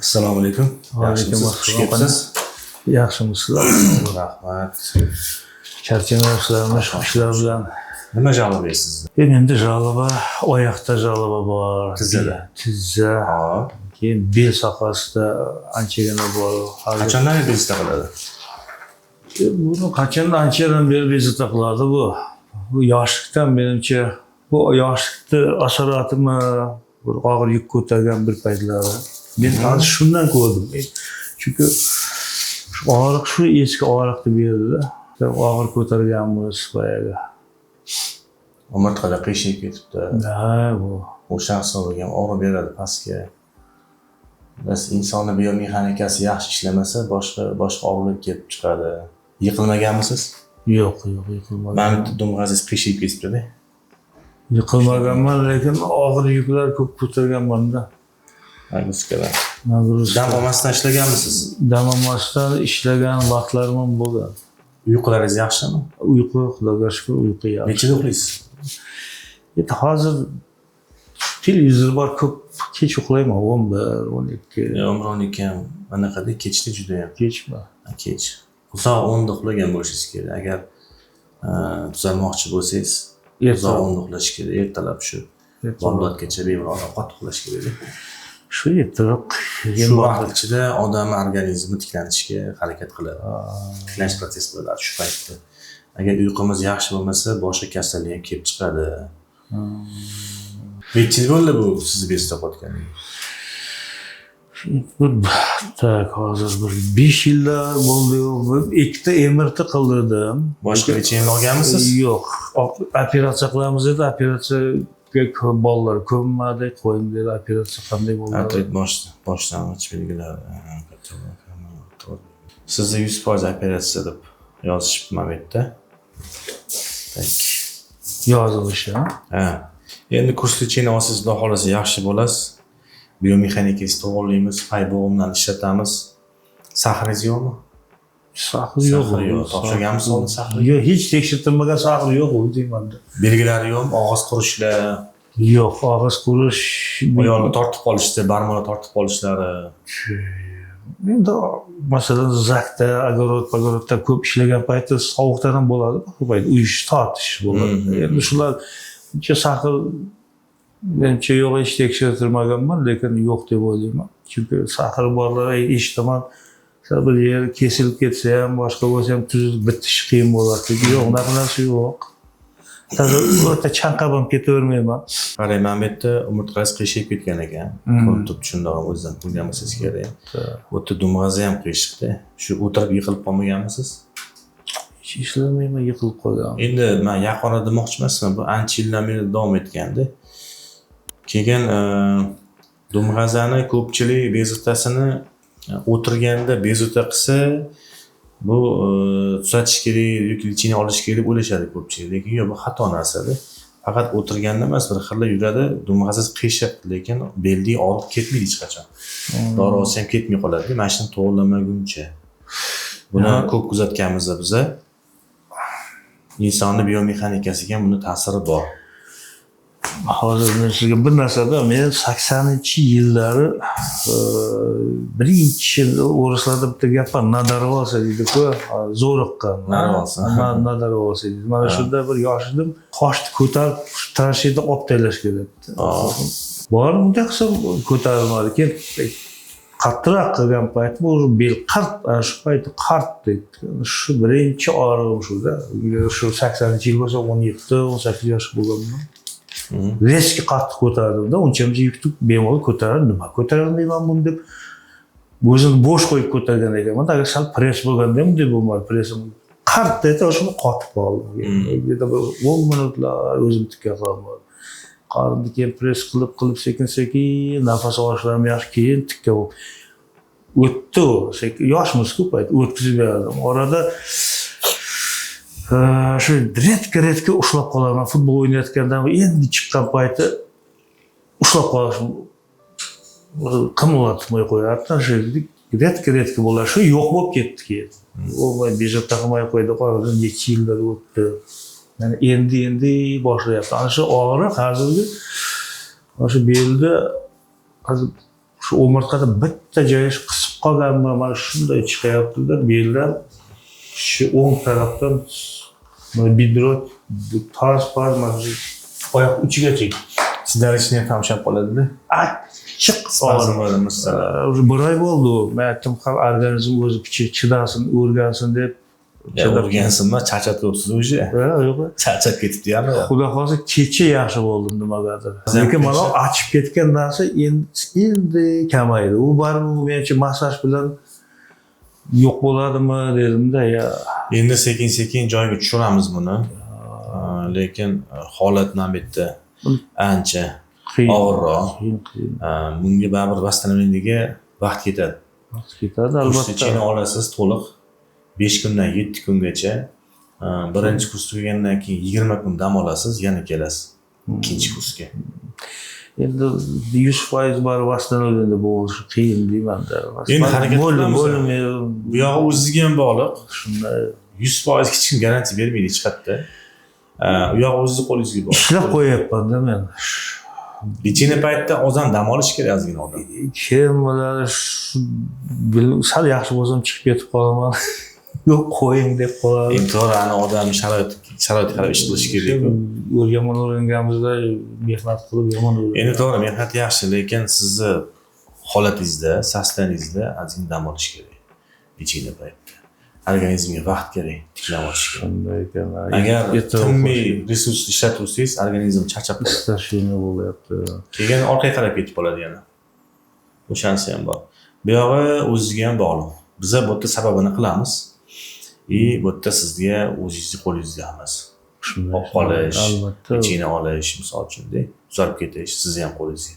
Assalomu alaykum. Alaykum Yaxshimisiz? Xush assalom. kelibsiz. Yaxshimisizlar? Rahmat. Charchamayapsizlarmi shu ishlar bilan? Nima жалоба sizda? Endi жалоба, oyoqda жалоба bor. Tizzada? Tizza, Hop. keyin bel sohasida anchagina bor. Hozir Qachondan beri bezovta qiladi? Buni qachondan, anchadan beri bezovta qiladi bu. Bu yoshlikdan menimcha, bu yoshlikni asoratimi, bir og'ir yuk ko'targan bir paytlari. Men hozir shundan ko'rdim. Chunki shu og'riq, shu eski og'riqni berdida. Og'ir ko'targanmiz boyagi. Umurtqalar qiyshayib ketibdi. Ha, bu. O'sha hisobiga ham og'riq beradi pastga. Bas, insonni biomexanikasi yaxshi ishlamasa, boshqa boshqa og'riqlar kelib chiqadi. Yiqilmaganmisiz? Yo'q, yiqilmagan. Mana bitta dumg'azingiz qiyshayib ketibdi-da. Yiqilmaganman, lekin og'ir yuklar ko'p ko'targanman-da. Нагрузка lar. Нагрузка. Dam olmasdan ishlaganmisiz? Dam olmasdan ishlagan vaqtlarim ham bo'lgan. Uyqularingiz yaxshimi? Uyqu, Xudoga shukur, uyqu yaxshi. Nechida uxlaysiz? Endi hozir televizor bor, ko'p kech uxlayman, 11, 12. 11, 12 ham anaqada, kechda judayam. Kechmi? Kech. Uzoq 10da uxlagan bo'lishingiz kerak. Agar tuzalmoqchi bo'lsangiz, uzoq Ertalab. 10da uxlash kerak. Ertalab shu Ertalab. bomdodgacha bemalol qotib uxlash kerak. Shu ertaroq. Shu vaqt ichida odam organizmi tiklanishga harakat qiladi. Tiklanish protsessi bo'ladi shu paytda. Agar uyqumiz yaxshi bo'lmasa, boshqa kasallik ham kelib chiqadi. Necha yil bo'ldi bu sizni bezovta qilayotganingiz? Bir, так, hozir bir 5 yillar bo'ldi. Bir ikkita MRT qildirdim. Boshqa лечение olganmisiz? Yo'q. Operatsiya qilamiz dedi, operatsiyaga ko'p bolalar ko'nmadi, qo'ying dedi, operatsiya qanday bo'ladi? Artrit boshlang'ich belgilari. Sizni 100% operatsiya deb yozishibdi mana bu yerda. Так. Yozilishi, ha? Ha. Endi kurs лечение olsangiz, xudo xohlasa, yaxshi bo'lasiz. Biomexanikangizni to'g'rilaymiz, pay bo'g'imlarni ishlatamiz. Сахар ingiz yo'qmi? Сахар yo'q. Сахар yo'q. Topshirganmisiz oldin сахар? Yo'q, hech tekshirtirmagan, сахар yo'q u deyman. Belgilari yo'qmi? Og'iz qurishlar, Yo'q, og'iz qurish. Oyoqni tortib qolishdi, barmoqlar tortib qolishlari. Endi masalan, zakda, огород огород da ko'p ishlagan paytda sovuqdan ham bo'ladi, ko'p payt uyish, tortish bo'ladi. Endi shular uncha сахар menimcha yo'q, hech tekshirtirmaganman, lekin yo'q deb o'ylayman. Chunki сахар borlar eshitaman, sal bir yer kesilib ketsa ham, boshqa bo'lsa ham tuzilib bitishi qiyin bo'ladi deydi. Yo'q, unaqa narsa yo'q. Toza o'ta chanqab ham ketavermayman. Qarang, mana bu yerda umurtqangiz qiyshayib ketgan ekan. Ko'rib turibdi, shundoq ham o'zidan ko'rgan bo'lsangiz kerak. Bu yerda dumg'azi ham qiyshiqda. Shu o'tirib yiqilib qolmaganmisiz? Hech eslamayman yiqilib qolgan. Endi man yaqin orada demoqchi emasman, bu ancha yildan beri davom etgandi. Keyin dumg'azani ko'pchilik bezovtasini o'tirganda bezovta qilsa, bu tuzatish kerak yoki лечение olish kerak deb o'ylashadi ko'pchilik. Lekin yo'q, bu xato narsada. Faqat o'tirganda emas, bir xil yuradi, dumg'azasi qiyshiq, lekin beldagi og'riq ketmaydi hech qachon. Dori olsa ham ketmay qoladi. Mana shuni to'g'irlamaguncha. Buni ko'p kuzatganmiz biza. Insonni biomexanikasiga ham buni ta'siri bor. Hozir men sizga bir narsada, men 80-yillari birinchi, o'rislarda bitta gap bor, "надорвался" deydiku, zo'riqqan. Надорвался. "Надорвался" deydi. Mana shunda bir yosh edim, toshni ko'tarib transheyada olib tashlash kerak. Borib bunday qilsam, ko'tarilmadi. Keyin qattiqroq qilgan paytim уже bel qart, ana shu payti qart deydi. Shu birinchi og'rig'im shuda. Shu 80-yil bo'lsa, 17, 18 yosh bo'lganman. Резкий qattiq ko'tardimda, uncha muncha yukni bemalol ko'tarib, nima ko'taraman deyman buni deb, o'zimni bo'sh qo'yib ko'targan ekanman. Agar sal press bo'lganda ham bunday bo'lmadi. Pressim qart dedi, shuni qotib qoldim. Где-то bir 10 minutlar o'zim tikka qolmadim. Qorinni keyin press qilib qilib, sekin sekin nafas olishlarim yaxshi, keyin tikka bo'lib o'tdi u. Sekin, yoshmiz-ku payt, o'tkazib berdim. Orada shu редко редко ushlab qolaman. Futbol o'ynayotganda endi chiqqan payti ushlab qolishim, qimillatmay qo'yardi. Shu редко редко bo'ladi. Shu yo'q bo'lib ketdi keyin. U bezovta qilmay qo'ydi. Oradan necha yillar o'tdi. Yani endi endi boshlayapti. Ana shu og'riq hozirgi, mana shu belda hozir. Shu o'mirtqada bitta joyi qisib qolganmi, mana shunday chiqyapti-da, beldan shu o'ng tarafdan mana бедро, tars par, mana shu oyoq uchigacha. Седалищный ham ushlab qoladida. Achchiq Spazm og'riq. bo'ladi masalan. Уже bir oy bo'ldi u. Men aytdim, hali organizm o'zi chidasin, o'rgansin deb. O'rgansinmi, charchatibsiz уже. Ha, yo'q. Charchab ketibdi yana. Xudo xohlasa, kecha yaxshi bo'ldim nimagadir. Hozir Lekin mana kecha- achib ketgan narsa endi kamaydi. U baribir menimcha massaj bilan yo'q bo'ladimi dedimda ya. Endi sekin sekin joyiga tushiramiz buni. Lekin holat mana bu yerda ancha Qiyin. og'irroq. Qiyin, qiyin. Bunga baribir восстановление ga vaqt ketadi. Vaqt ketadi Kurs albatta. ichini olasiz to'liq 5 kundan 7 kungacha. Birinchi kurs tugagandan keyin 20 kun dam olasiz, yana kelasiz ikkinchi kursga. Endi 100% baribir восстановление bo'lishi qiyin deymanda. Endi harakat Bo'lim, qilamiz. bo'lim. Bu yog'i o'zizga ham bog'liq. Shunday. 100% hech kim garantiya bermaydi hech qayerda. U yog'i o'zizni qo'lingizga bog'liq. Ishlab qo'yyapman-da men. Лечение paytida ozam dam olish kerak ozgina odam. Kim biladi, sal yaxshi bo'lsam chiqib ketib qolaman. Yo'q, qo'ying deb qoladi. Endi to'g'ri, ani odam sharoitga qarab ish qilish kerak. Yomon o'rganganimizda mehnat qilib yomon o'rgangan. Endi to'g'ri, mehnat yaxshi, lekin sizni holatingizda, состояние ngizda ozgina dam olish kerak. Лечение paytida. Organizmga vaqt kerak, tiklab olish kerak. Shunday ekan. Agar Ertaroq tinmay resurs ishlatsangiz, organizm charchab qoladi. Истощение bo'lyapti. Keyin orqaga qarab ketib qoladi yana. O'shanisi ham bor. Bu yog'i o'zizga ham bog'liq. Biza bu yerda sababini qilamiz. И bu yerda sizga o'zingizni qo'lingizda hammasi. Shunday. Olib qolish, Albatta. лечение olish, misol uchun, tuzalib ketish sizni ham qo'lingizga.